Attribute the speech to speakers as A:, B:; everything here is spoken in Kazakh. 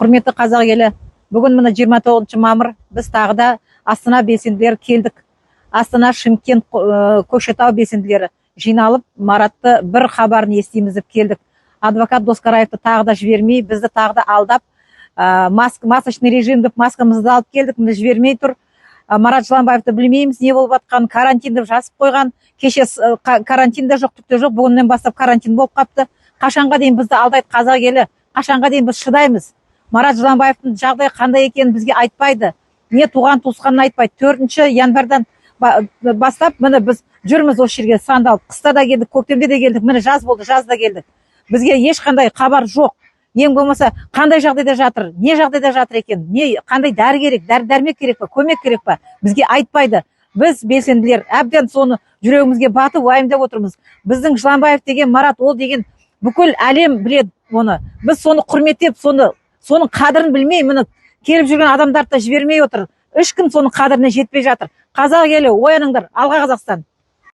A: Құрметті қазақ елі, бүгін міне 29 мамыр, біз тағы да Астана белсенділері келдік. Астана, Шымкент, Көкшетау белсенділері жиналып, Маратты бір хабарын естиміз деп келдік. Адвокат Доскараевты тағы да жібермей, бізді тағы да алдап, масочный режим деп маскамызды алып келдік, міне жібермей тұр. Марат Жыланбаевты білмейміз не болып жатқанын, карантин деп жазып қойған. Кеше карантин де жоқ, түк те жоқ, бүгіннен бастап карантин болып қапты. Қашанға дейін бізді алдайды, қазақ елі? Қашанға дейін біз шыдаймыз? Марат Жыланбаевтың жағдайы қандай екенін бізге айтпайды. Не туған туысқанын айтпайды. 4 январьдан бастап міне біз жүрміз осы жерге сандалып. Қыста да келдік, көктемде де келдік, міне жаз болды, жазда келдік. Бізге ешқандай хабар жоқ. Ең болмаса қандай жағдайда жатыр, не жағдайда жатыр екен, не қандай дәрі керек, дәрі дәрмек керек па, көмек керек па, бізге айтпайды. Біз белсенділер әбден соны жүрегімізге батып, уайымдап отырмыз. Біздің Жыланбаев деген Марат, ол деген бүкіл әлем біледі оны. Біз соны құрметтеп, соның қадірін білмей, міне келіп жүрген адамдарды да жібермей отыр. Ешкім соның қадіріне жетпей жатыр. Қазақ елі, ояныңдар! Алға, Қазақстан!